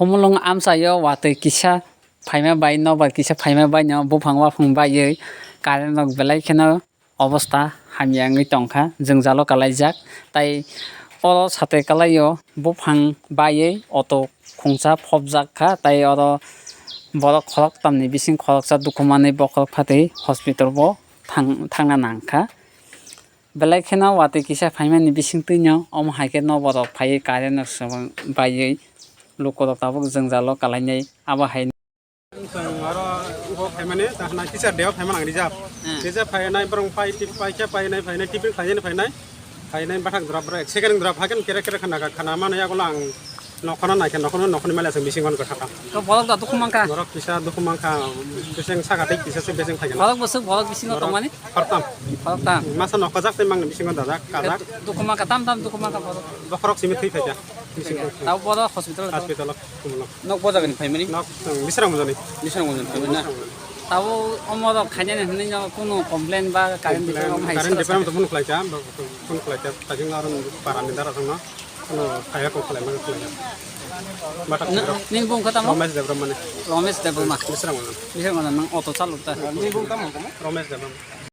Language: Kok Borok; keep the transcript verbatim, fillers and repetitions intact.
Khumulwng amchaio watwi kisa phaima bai, nobar kisa phaima baino buphang waphang baiwi current rok belai kheno obosta hamya wngwi tongkha, jwngjalo kalaijak. Tai oro satwi kalaio buphang baiwi auto khungsa phobjak kha, tai oro borok khoroktamni bising khoroksa dukhu manwi bokhorok phatwi hospital bo thang-, thangna nangkha. Belai kheno watwi kisa phaimani bisingtwino omo hai khe nobar rok phaiwi current rok swbang baiwi lukurok tabuk jwngjalo kalainai abo hai. Chwng aro bo phaimani tahna teacher day o phaimani ang reserve. Hmm. Reserve phainai borok pai tip pai khe phainai phainai tiffin khlainani phainai. Phainai bathak drop borok ek second drop haikhe kere kere khana khana mano yagulo ang nokhorno naikhe nokhorno nokhorni mali aswk bising hwn kha. To borok da dukhu mankha. Borok kisa dukhu mankha, bising saka tei kisa se bising phaikhe. Borok bwswk borok bisingo tongmani? Khoroktham. Khoroktham. Masa nokhojak tei mangni bisingo dajak, kajak. Dukhu mankha, tam tam dukhu mankha borok. Bokhorok simi thwi phaikha. Bisingo. Tabo borok hospital. Hospital o Khumulwng. Nok bo jagani phaimani? Nok, um, Bisramganj ni. Bisramganj ni phaimani na? Bisramganj. Tabo omo rok khainani hwnwi no kunu complain ba current department hai current department to phone khlaikha, phone khlaikha, tajung aron para ni dara thangno. Ano kaya ko khlai mani khlai. Bathak ni bung kha tamo? Romesh Debbarma ni. Romesh Debbarma. Bisramganj. Bisramganj nang auto chalok ta. Ni bung tamo tamo? Romesh Debbarma.